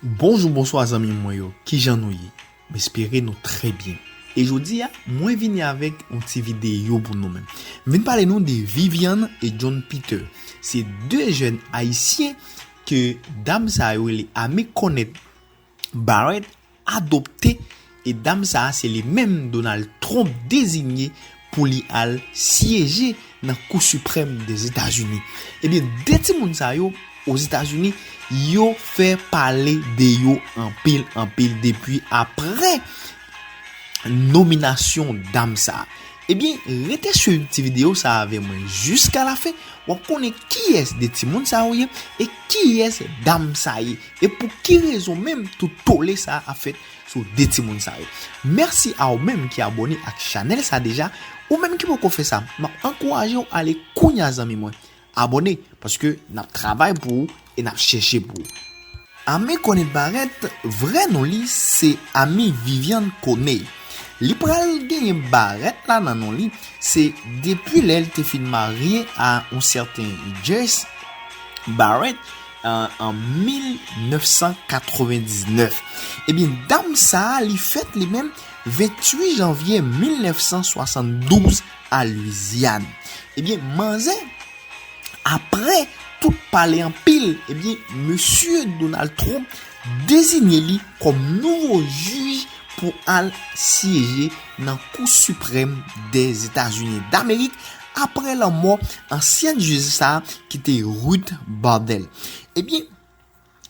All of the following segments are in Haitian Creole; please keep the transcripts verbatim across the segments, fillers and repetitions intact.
Bonjou, bonswa zanmi mwen yo, kijan nou ye? M espere nou trè byen. E jodi a, mwen vini avèk yon ti videyo pou nou menm. M vin pale nou de Vivian e John Peter. Se de jèn ayisyen ke dam sa yo rele Amy Coney Barrett adopte, e dam sa a se li menm Donald Trump deziye pou li al syeje nan Kou Siprèm Dèzetazini. Ebyen, de timoun sa yo, Ozetazini, yo fè pale de yo anpil, anpil depi apre nominasyon dam sa a. Ebyen, rete swiv ti videyo sa a avè mwen jiska lafen, w ap konnen kiyès de timoun sa yo ye e kiyès dam sa ye, e pou ki rezon menm tout tole sa a ap fèt sou de timoun sa yo. Mèsi a ou menm ki abòne ak chanèl sa deja, ou menm ki poko fè sa, m ap ankouraje w ale kounya zanmi mwen. Abòne, paske n ap travay pou ou e n ap chèche pou ou. Amy Coney Barrett, vrè non li se Amy Vivian Coney. Li pral genyen Barrett la nan non li, se depi lè l te fin marye a yon sèten Joyce Barrett an, an mil nèf san katrevendiznèf. Ebyen, dam sa a, li fèt li menm venntuit janvye mil nèf san swasanndouz a Lwizyàn. Ebyen, manzè, apre tout pale anpil, ebyen, mesye Donald Trump deziye li kòm nouvo jij pou al syeje nan Kou Siprèm Dèzetazini Damerik apre lanmò ansyen jij sa a ki te Ruth Bader. Ebyen,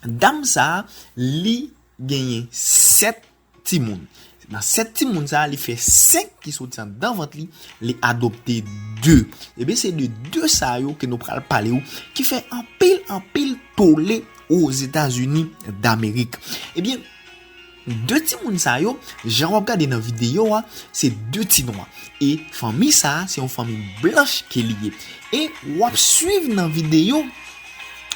dam sa a, li genyen sèt timoun. Nan sèt timoun sa a, li fè senk ki soti anndan vant li, li adopte de. Ebyen, se de de sa yo ke nou pral pale w, ki fè anpil, anpil tole Ozetazini Damerik. Ebyen, de timoun sa yo, jan w ap gade nan videyo a, se de ti nwa. E fanmi sa a, se yon fanmi blanch ke li ye. E w ap swiv nan videyo,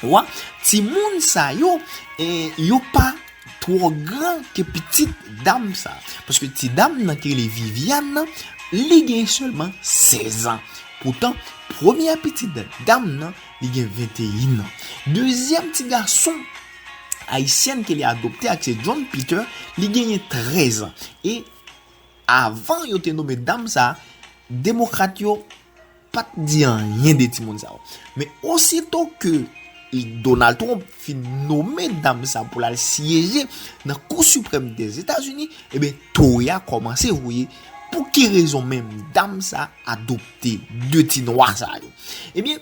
w ap, timoun sa yo, e, yo pa twò gran ke pitit dam sa. Paske ti dam nan ki rele Vivian nan, li gen sèlman sèz an. Poutan, premyè pitit dam nan, li gen venteyen an. Dezyèm ti gason ayisyèn ke li adopte a, ki se John Peter, li genyen trèz an. E avan yo te nonmen dam sa, demokrat yo pa t di anyen de timoun sa yo. Men osito ke Donald Trump fin nonmen dam sa pou l al syeje nan Kou Siprèm Dèzetazini, ebyen, tole a kòmanse voye pou ki rezon menm dam sa adopte de ti nwa sa yo. Ebyen,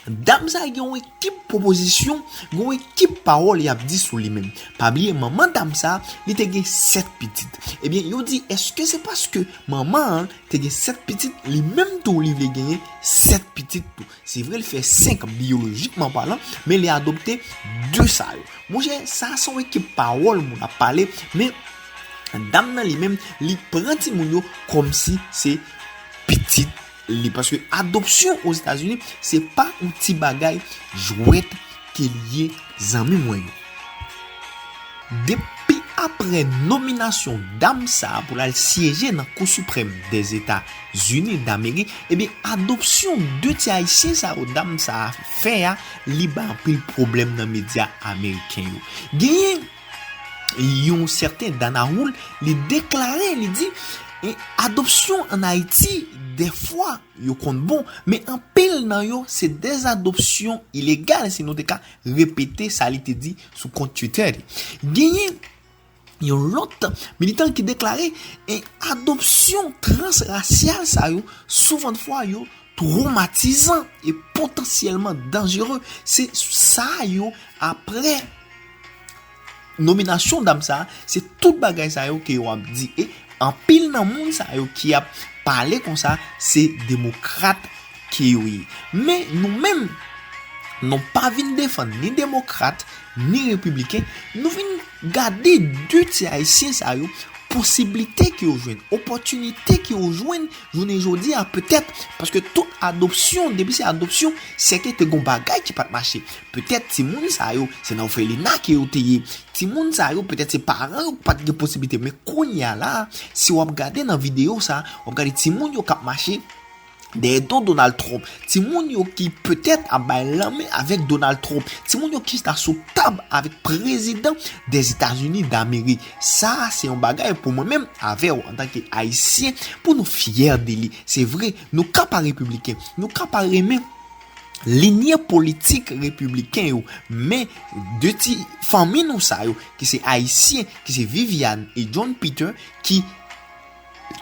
dam sa gen yon ekip pwopozisyon, gen yon ekip pawòl y ap di sou li menm. Pa bliye, manman dam sa, li te gen sèt pitit. Ebyen, yo di, èske se paske manman an te gen sèt pitit, li menm tou li vle genyen sèt pitit tou? Se vre, li fè senk biyolojikman palan, men li adopte de sa yo. Monchè, sa se yon ekip pawòl moun ap pale, men dam nan li menm, li pran timoun yo kòmsi se pitit li. Paske adopsyon Ozetazini, se pa yon ti bagay jwèt ke li ye, zanmi mwen yo. Depi apre nominasyon dam sa a pou l al syeje nan Kou Siprèm Dèzetazini Damerik, ebyen, adopsyon de ti ayisyen sa yo dam sa a fè a, li bay anpil pwoblèm nan medya ameriken yo. Genyen yon sèten Dana Wool, li deklare, li di, e, adopsyon ann Ayiti, dèfwa, yo konn bon, men anpil nan yo, se dè adopsyon ilegal, si nou te ka repete sa li te di sou kont Twitter li. Genyen yon lòt militan ki deklare, e, adopsyon transrasyal sa yo, souvantfwa yo twomatizan e potansyèlman danjere. Se sa yo, apre nominasyon dam sa, se tout bagay sa yo ke yo ap di. E anpil nan moun sa yo ki ap pale konsa, se demokrat ke yo ye. Men nou menm, nou pa vin defann ni demokrat, ni repibliken, nou vin gade de ti ayisyen sa yo, posiblite ke yo jwenn, opòtinite ke yo jwenn jounen jodi a, petèt, paske tout adopsyon, depi se adopsyon, se ke te gon bagay ki pa t mache. Petèt timoun sa yo, se nan òfelina ke yo te ye. Timoun sa yo, petèt se paran yo ki pa t gen posiblite. Men kounye a la, si w ap gade nan videyo sa, w ap gade timoun yo k ap mache, dèyè do Donald Trump, timoun yo ki petèt ap bay lanmen avèk Donald Trump, timoun yo ki chita sou tab avèk prezidan Dèzetazini Damerik. Sa a se yon bagay pou mwen menm avè w antanke Ayisyen pou nou fyè de li. Se vre, nou ka pa repibliken, nou ka pa renmen linye politik repibliken yo, men de ti fanmi nou sa yo, ki se Ayisyen, ki se Viviane e John Peter, ki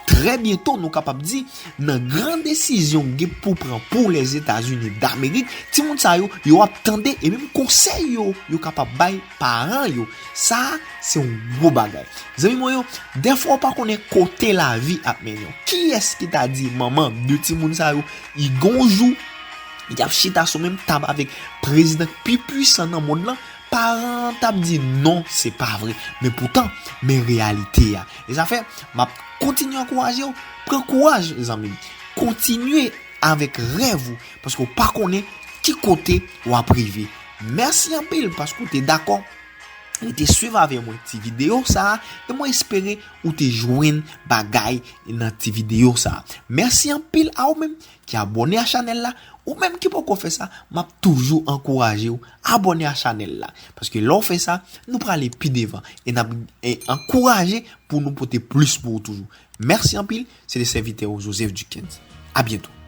trè byento, nou kapab di, nan gran desizyon gen pou pran pou Lèzetazini Damerik, timoun sa yo, yo ap tande e menm konsèy yo, yo kapab bay paran yo. Sa a, se yon gwo bagay. Zanmi mwen yo, dèfwa w pa konnen kote lavi ap mennen w. Kiyès ki ta di manman de timoun sa yo, i gon jou, y ap chita sou menm tab avèk prezidan k pi pwisan nan mond lan, paran t ap di non, se pa vre. Men poutan, men reyalite a. E sa fè, m ap kontinye ankouraje w, pran kouraj, zanmi m. Kontinye avèk rèv ou, paske w pa konnen ki kote w ap rive. Mèsi anpil paske w te dakò rete swiv avè mwen ti videyo sa a, e mwen espere ou te jwenn bagay nan ti videyo sa a. Mèsi anpil a ou menm ki abòne a chanèl la, ou menm ki poko fè sa, m ap toujou ankouraje w abòne a chanèl la, paske lè w fè sa, nou prale pi devan e n ap e ankouraje pou nou pote plis pou ou toujou. Mèsi anpil, se te sèvitè w Joseph Duckens. A byento.